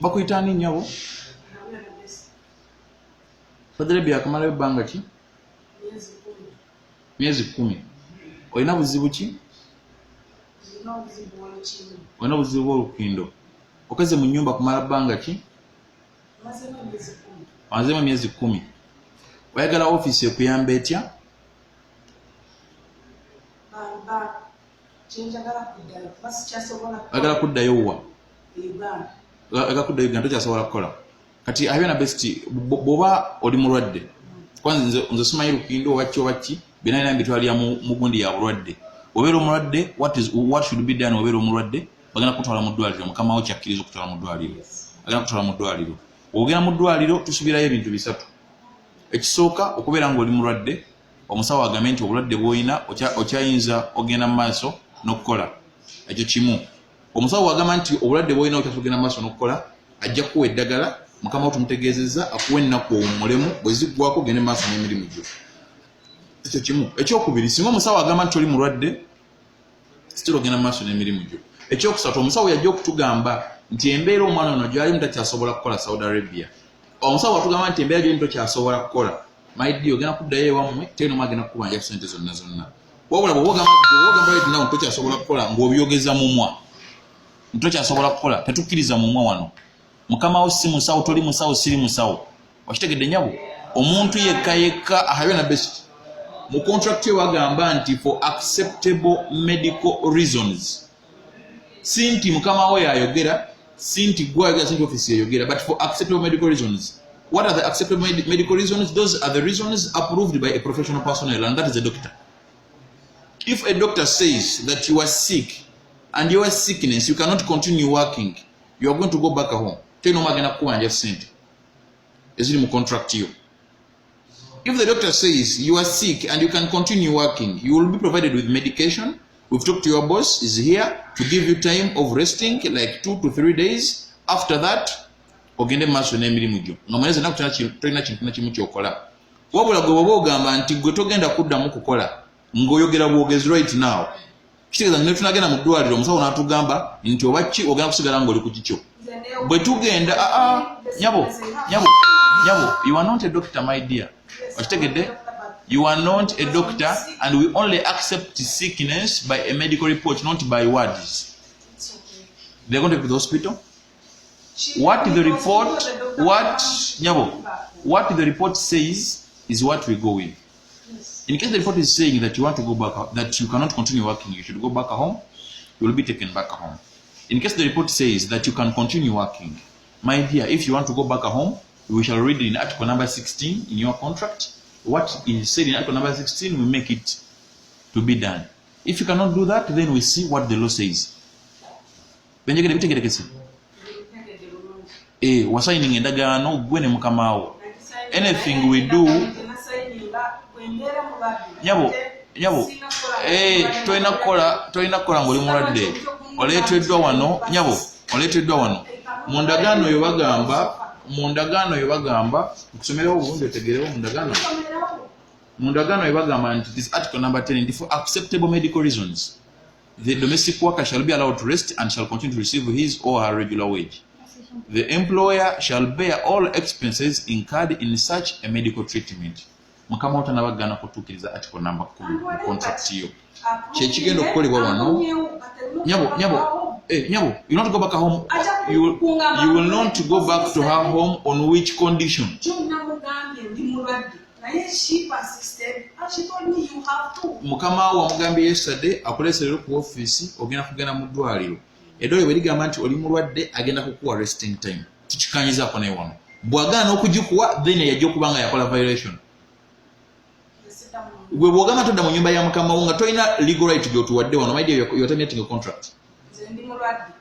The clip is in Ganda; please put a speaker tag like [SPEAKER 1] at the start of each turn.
[SPEAKER 1] Bakuyita ani, nnyabo? Saudi Arabia akamalayo ebbanga ki?
[SPEAKER 2] Myezi 10.
[SPEAKER 1] Myezi 10. Olina buzibu ki?
[SPEAKER 2] Nina obuzibu bw'olukindo.
[SPEAKER 1] Olina obuzibu bw'olukindo. Okoze mu nnyumba kumala bbanga ki?
[SPEAKER 2] Mazeemu emyezi 10.
[SPEAKER 1] Mazeemu emyezi 10. Oyagala ofiisi ekuyamba etya?
[SPEAKER 2] Bamba kyenjagala kuddayo kuba sikyasobola.
[SPEAKER 1] Oyagala kuddayo wa?
[SPEAKER 2] Uganda.
[SPEAKER 1] Oyagala kuddayo Uganda, tokyasobola kukola. Kati Abyona Best, bw'oba oli mulwadde, kwanza nze simanyi lukindo oba ki oba ki, byonna byonna mbitwalira mu gundi ya bulwadde. Obeera omulwadde, what should be done? Obeera omulwadde, bagenda kutwala mu ddwaliro. Mukama wo kyakkiriza okutwala mu ddwaliro, agenda kutwala mu ddwaliro. Ogenda mu ddwaliro, tusubirayo ebintu bisatu. Ekisooka, okubeera ng'oli mulwadde, omusawo agambe nti obulwadde bw'olina okyayinza ogenda mu maaso n'okukola. Ekyo kimu. Omusawo bw'agamba nti obulwadde bw'olina okyasobola ogenda mu maaso n'okukola, ajja kukuwa eddagala. Mukama wo tumutegeezezza, akuwa ennaku owummulemu, bwe ziggwako ogende mu maaso n'emirimu gyo. Ekyo kimu. Ekyokubiri, singa omusawo agamba nti oli mulwadde, still ogenda mu maaso n'emirimu gyo. Ekyokusatu, omusawo yajja okutugamba nti embeera omwana ono gyalimu takyasobola kukola Saudi Arabia. Omusawo atugamba nti embeera gyolimu tokyasobola kukola, my dear, ogenda kuddayo ewammwe, teri nomu agenda kukubanja sente zonna zonna. Wabula bw'oba ogamba right now tokyasobola kukola, ng'obyogeza mumwa nti tokyasobola kukola, tetukkiriza mumwa wano. Mukama wo si musawo, toli musawo, siri musawo. Okitegedde, nyabo? Omuntu yekka yekka Ahabyona Best, mu contract ye bagamba nti for acceptable medical reasons. Si nti mukama we yayogera, si nti gwe ayogera, si nti office yayogera, but for acceptable medical reasons. What are the acceptable medical reasons? Those are the reasons approved by a professional personnel, and that is a doctor. If a doctor says that you are sick and your sickness, you cannot continue working, you are going to go back home. Teri nomu agenda kukubanja sente eziri mu contract yo. If the doctor says you are sick and you can continue working, you will be provided with medication. We've talked to your boss, is here to give you time of resting, like 2 to 3 days. After that, ogende mu maaso n'emirimu gyo nga mwezi ennaku tolina kintu na kimu kyokola. Wabula gwe bwoba ogamba nti gwe togenda kuddamu kukola, ng'oyogera bwogezi right now, kitegeeza nti netunagenda mu ddwaliro, omusawo n'atugamba nti oba ki, ogenda kusigala ng'oli ku kikyo. Bwe tugenda, aa, nyabo, nyabo, nyabo, you are not a doctor, my dear. Okitegedde? You are not a doctor, and we only accept sickness by a medical report, not by words.
[SPEAKER 2] It's okay.
[SPEAKER 1] They're going to the hospital. What the report, what, nyabo, what the report says is what we go with. In case the report is saying that you want to go back, that you cannot continue working, you should go back home, you will be taken back home. In case the report says that you can continue working, my dear, if you want to go back home, we shall read in article number 16 in your contract. What is said in article number 16, we make it to be done. If you cannot do that, then we see what the law says. Benjegere bitegerekese?
[SPEAKER 2] Ntegedde bulungi.
[SPEAKER 1] Eh, wasayininga endagaano gwe ne mukamaawo. Anything we do- Nyabo, nyabo, eh, tolina kukola ng'oli mulwadde. Oleeteddwa wano, nyabo, oleeteddwa wano. Mu ndagaano eyo bagamba, nkusomerewo obulungi otegeerewo mu ndagaano. Mu ndagaano eyo bagamba nti this article number 10, nti for acceptable medical reasons, the domestic worker shall be allowed to rest and shall continue to receive his or her regular wage. The employer shall bear all expenses incurred in such a medical treatment. Mukama wo tanabagaana kutuukiriza article number 10 mu contract yo. Kyekigenda okukolebwa wano. Nyabo, nyabo, eh, nyabo, you not go back home. You will not go back to her home on which condition?
[SPEAKER 2] Namugambye ndi mulwadde, naye she persisted and she told me you have to.
[SPEAKER 1] Mukama wo wamugambye yesterday, akuleese leero ku ofiisi, ogenda kugenda mu ddwaliro. Eddwaliro bwe ligamba nti oli mulwadde, agenda kukuwa resting time. Tukikanyizaako naye wano. Bw'agaana okugikuwa, then yajja okuba nga yakola violation. Gwe bw'ogamba todda mu nyumba ya mukama wo nga tolina legal right gy'otuwadde wano, my dear, you are terminating a contract.
[SPEAKER 2] Nze ndi mulwadde.